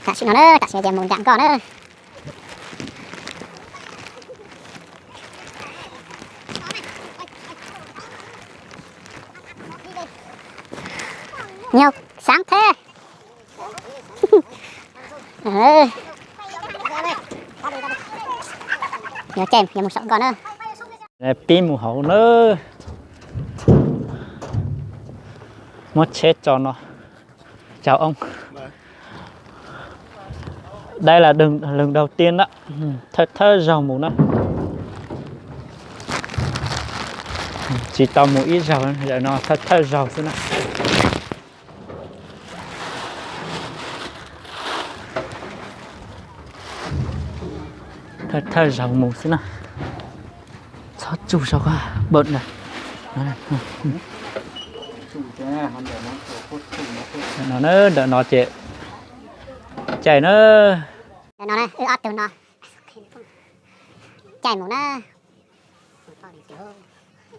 Tam sim no na, tam sim no ces mus nram nkoj na. Nyob sab thiab. Yuav caij yuav mus saum nkoj na. Pib mus hauv na. Muab tsheb tso no. Chào ông. Đây là đường, đường đầu tiên đó. Thawj thawj zaug mus na. Tsis tau mus ib zaug, zaum no thawj thawj zaug xwb na. Thawj thawj zaug mus xwb na. Txhob tsuj saum ko, bawm ntawm no na, ntawm no ces caij na. Ntawm no na, wb ob tug no caij mus na.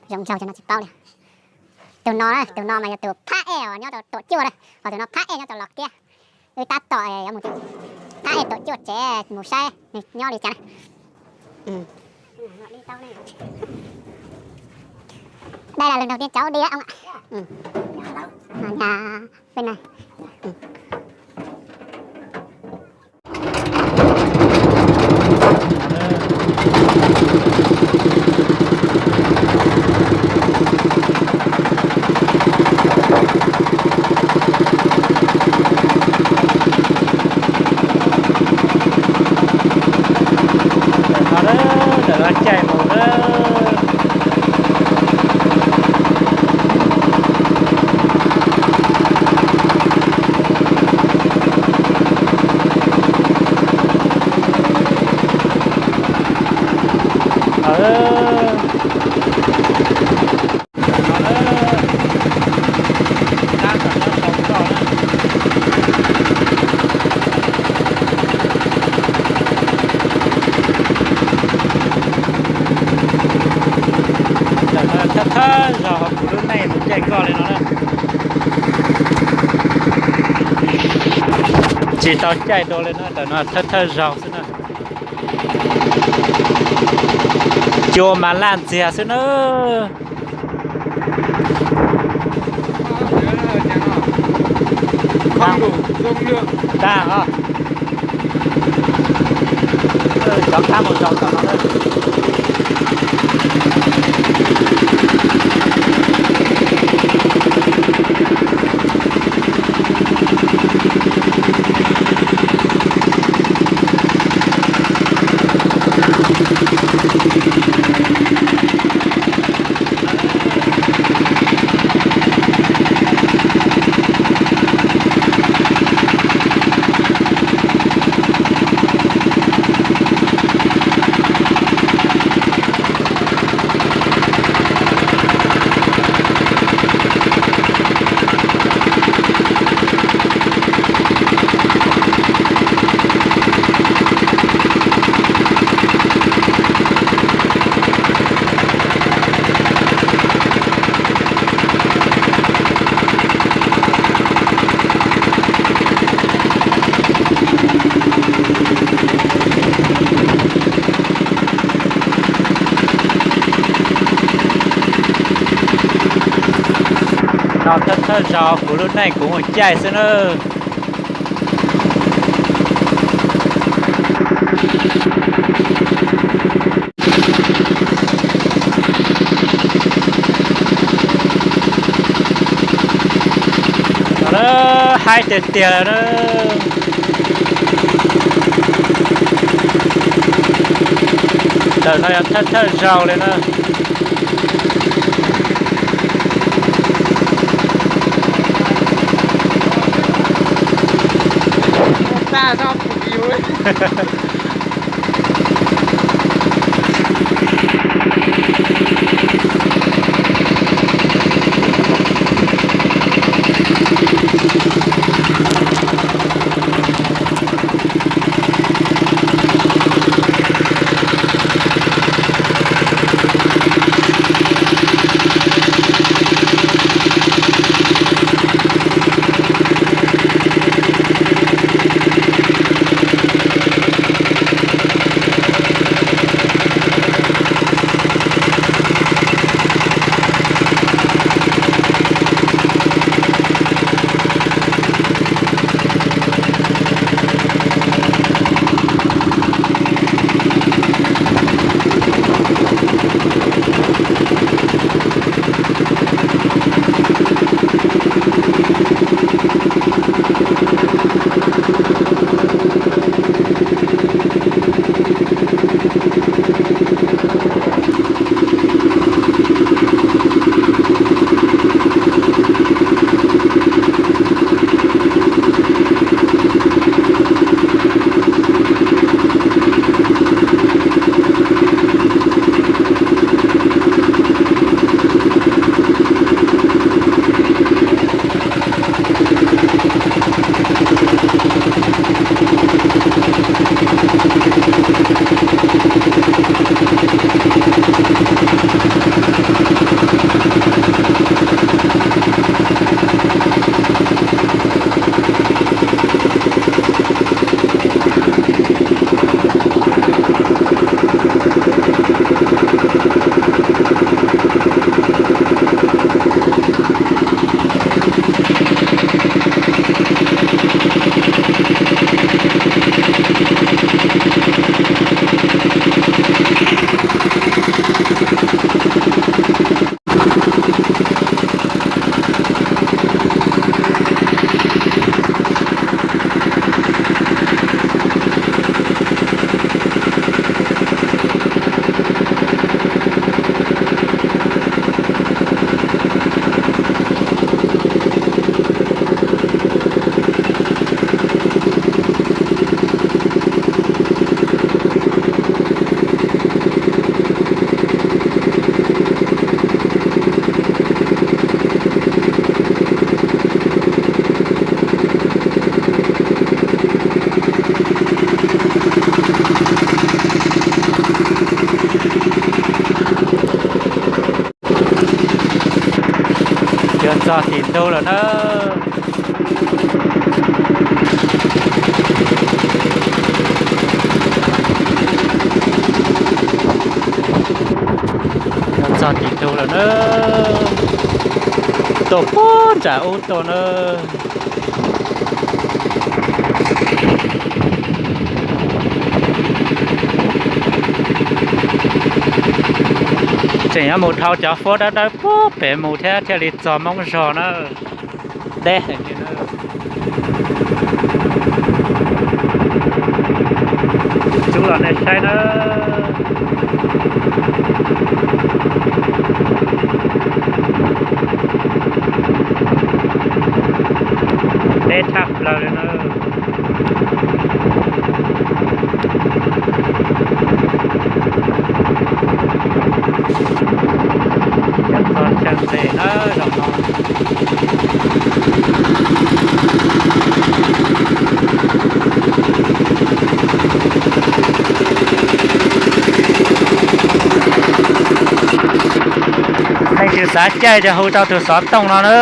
Zoo nraug ces no tsis paub li. Tus no na, tus no mas yog tus phab ej uas nyob rau tuam cuaj na, ho tus no phab ej nyob rau Los Kiab. Wb tab tom yuav mus phab ej tuam cuaj tsev mus saib nws nyob li cas na. Đây là lần đầu tiên cháu đi á ông ạ. Ừ. Ở nhà bên này. Ừ. Ntawm no, ntawm no caij mus na. Ntawm no thawj thawj zaug kuv lub neej mus caij nkoj li no na. Tsis tau caij dua li na, ntawm no thawj thawj zaug xwb na. Cua mas laj ntxiag xwb na. Tag os. Cov qab mus rau tom no. No thawj thawj zaug kuv lub neej kuv mus caij xwb na. Haib tiag tiag na. Ntawm no yog thawj thawj zaug li na. Yuav txog tim ntug lawm na. Yuav txog tim ntug lawm na. Tuaj puag nram ub tuaj na. Tseem yuav mus dhau cov huab dawb dawb puag pem mus thiab thiaj li txog Moob zog na. Deb heev li na. Rub los nej saib na. Deb tshaj plaws li na. Yuav txog chaw ntses na zaum no. Leej twg xav caij ces hu rau tus xov tooj no na.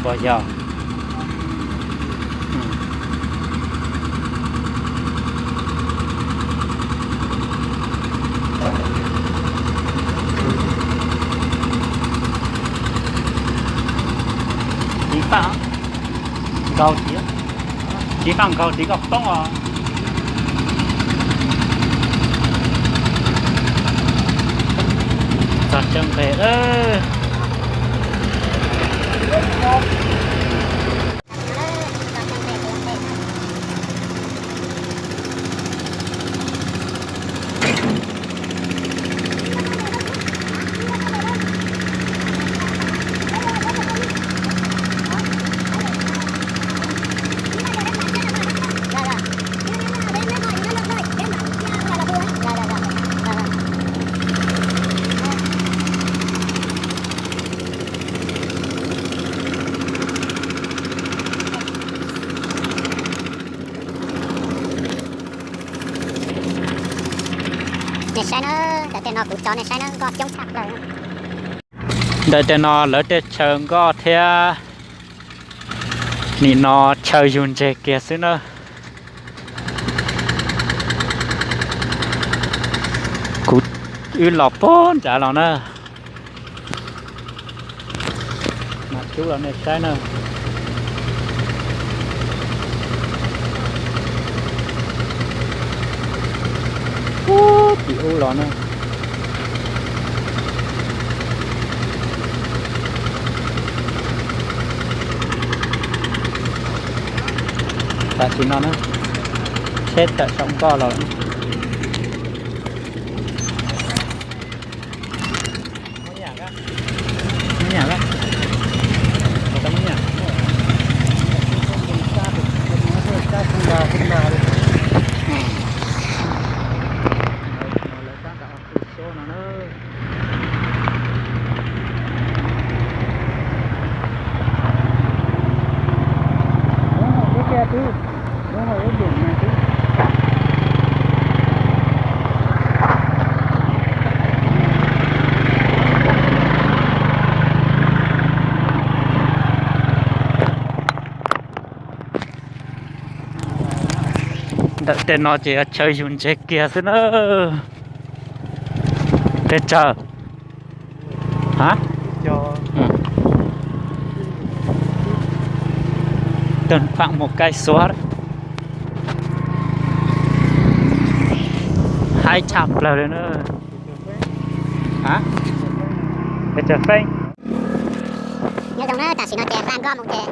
Puas yog? Txiv Faj nkaus txiv, Txiv Faj nkaus txiv koj poob os. Txog chaw nqes lawm. Nej saib na, ntawm tej no kuv tso nej saib na, nkoj coob tshaj plaws. Ntawm tej no lawv tej chaw nkoj thiab, nim no chaw yug ntseg kiag xwb na. Kuv wb los puag nrad los na. Mas cub los nej saib na. Ub, tim ub los na. Tam sim no na, tsheb tawm saum nkoj los. Ntawm tej no ces yog chaw yug ntseg kiag xwb na. Peb tsawg? Hả? Từng khoảng một cây số đó. Haib tshaj plaws li na. Hả? Peb tsawg feeb. Nyob zoo na, tam sim no ces hla nkoj mus ces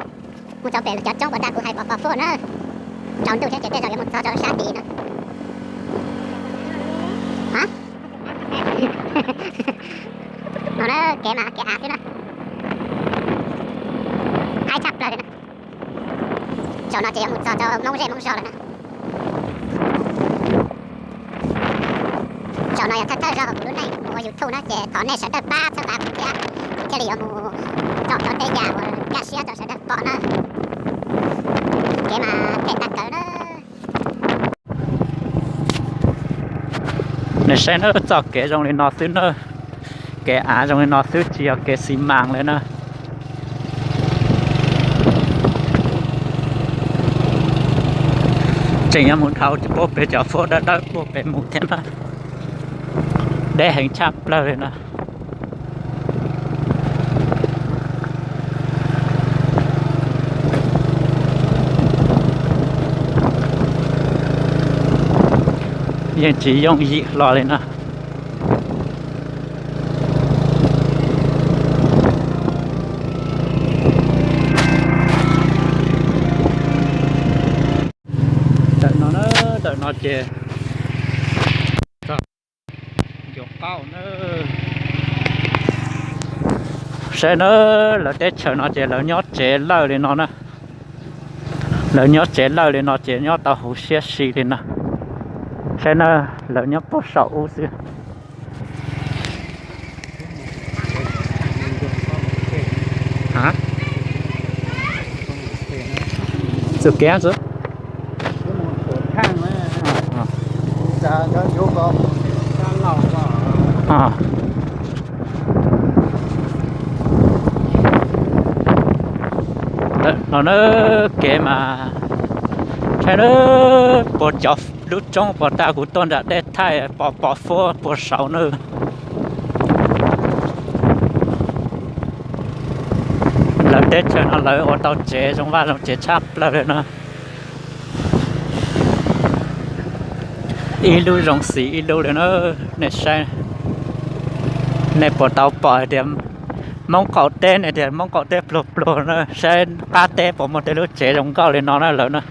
mus rau pem cov roob uas tag kuv hais pov pov fuab na. Tsaus ntuj thiab ces tej zaum yuav mus txog rau sab tid no. Hab, no na, kev mas kev av xwb na. Haib tshaj plaws li na. Zaum no ces yuav mus txog rau Moob zej Moob zog lawm na. Zaum no yog thawj thawj zaug kuv lub neej mus ua YouTube na ces thov nej sawv daws pab txhawb nqa kuv thiab, kuv thiaj li yuav mus tsom rau tej yam uas kaj siab rau sawv daws pom na. Kev mas phem tag kawg na. Nej saib na, txoj kev zoo li no xwb na, kev av zoo li no xwb tsis yog kev xi mas li na. Tseem yuav mus dhau puag pem cov fuab dawb dawb puag pem mus thiab na. Deb heev tshaj plaws li na. Yeej tsis yooj yim hlo li na. Ntawm no na, ntawm no ces yuav qaub na. Saib na, lawv teb chaws no ces lawv nyob tsev lawj li no na. Lawv nyob tsev lawj li no ces nyob tau huv siab si li no. Saib na, lawv nyob puag saum ub xwb. Hả? Sự kéo chứ. Ờ. Ờ. Ntawm no na, kev mas saib na, puag cov lub roob puag ta kuv tuaj nram dej thaij pom pom fuab puag saud na. Lawv teb chaws no lawv ua tau tsev zoo vaj zoo tsev tshaj plaws li na. Ib lub zoo xis ib lub li na. Nej saib, nej puas tau pom hais tias Hmoob qaum teb, nej tias Hmoob qaum teb pluag pluag na, saib qab teb puas muaj tej lub tsev zoo nkauj li no na lawv na.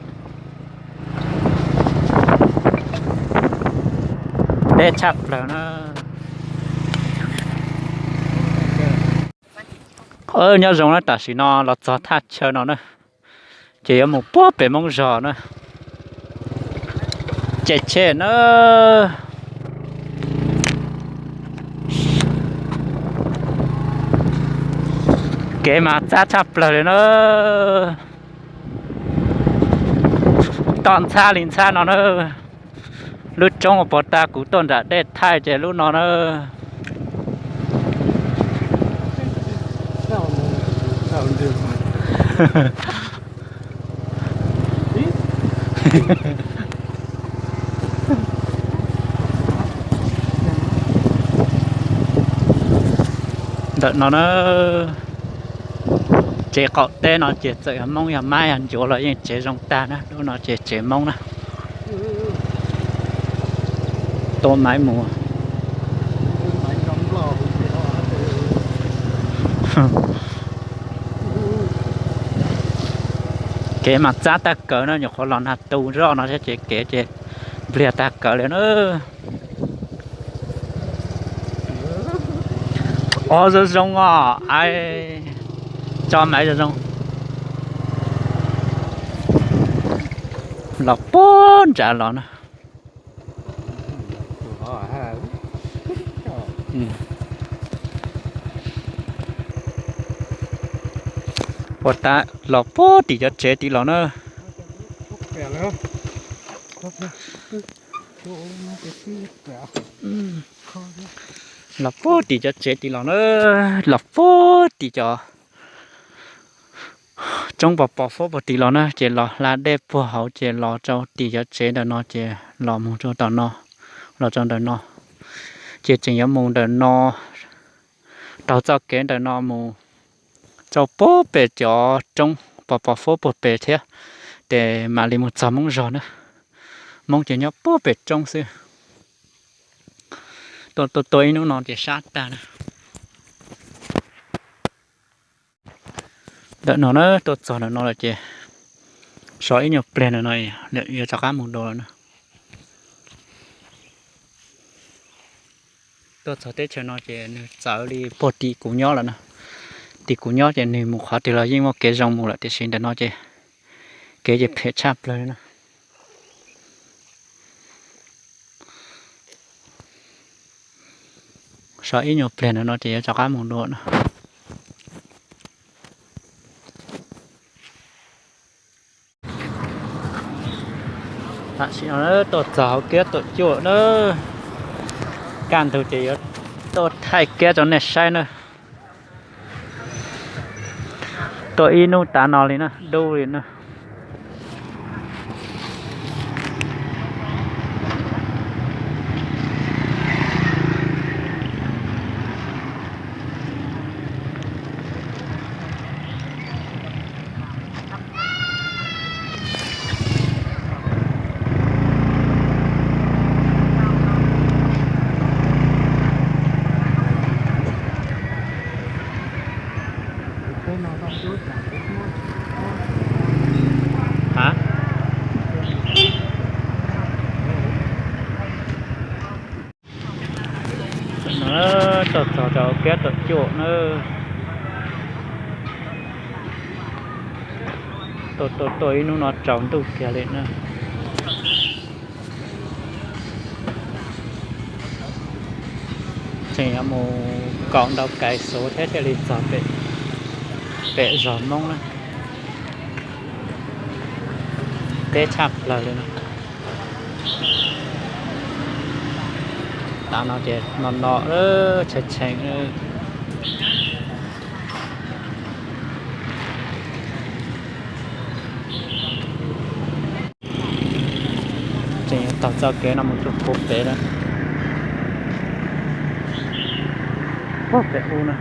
Deb tshaj plaws na. Nyob zoo na, tam sim no los txog thaj chaw no na, ces yuav mus puag pem Moob zog na. Ces tshe na, kev mas txab tshaj plaws li na. Toj ntxhab li ntxhab no na. Lub roob uas puag ta kuv tuaj nram dej thaij ces lub no na. Ntawm no na, tsev qaum teb no ces txawm yog Hmoob yog Mab yog Ncuav los yeej tsev zoo tag na, lub no ces tsev Hmoob na. Tua maiv mus. Kev mas txab tag kawg na, nyuam qhuav los nag tu zoj no thiab ces kev ces npliag tag kawg li na. O, zoo zoo os, ai, tso maiv zoo zoo. Los puag nram los na. Puag ta los puag tim cov tsev tid los na. Los puag tim cov tsev tid los na, los puag tim cov roob pos pos fab puag tid los na, ces los hla dej puag hauv ces los rau tim cov tsev ntawm no ces los mus rau tom no, los rau ntawm no, ces tseem yuav mus ntawm no, taug txoj kev ntawm no mus rau puag pem cov roob pos pos fab puag pem thiab, ces mam li mus txog Hmoob zog na. Hmoob ces nyob puag pem roob xwb. Tuaj tuaj tuaj ib hnub no ces sab tag na. Ntawm no na, tuaj txog ntawm no lawm ces so ib nyuag pliag ntawm no yuav rov qab mus dua lawm na. Tuaj txog teb chaws no ces nws txawv li puag tim kuv nyob lawm na. Tim kuv nyob ces nws mus qhov twg los yeej muaj kev zoo mus lawm, tiam sis ntawm no ces kev ces phem tshaj plaws li na. So ib nyuag pliag ntawm no ces yuav rov qab mus dua na. Tam sim no tuaj txog hauv kiab tuam cuaj na, kaj ntug ces yuav tuaj thaij kiab rau nej saib na. Tuaj ib hnub tav no li na, dub li na. Tuaj txog rau kiab tuam cuaj na. Tuaj tuaj tuaj ib hnub no tsaus ntuj kiag li na. Tseem yuav mus kaum ntau kais xuv thiab thiaj li txog pem zos Hmoob na. Deb tshaj plaws li no. Tav no ces no no, tshee tshee. Tseem yuav taug txoj kev no mus rau puag pem na. Puag pem u na.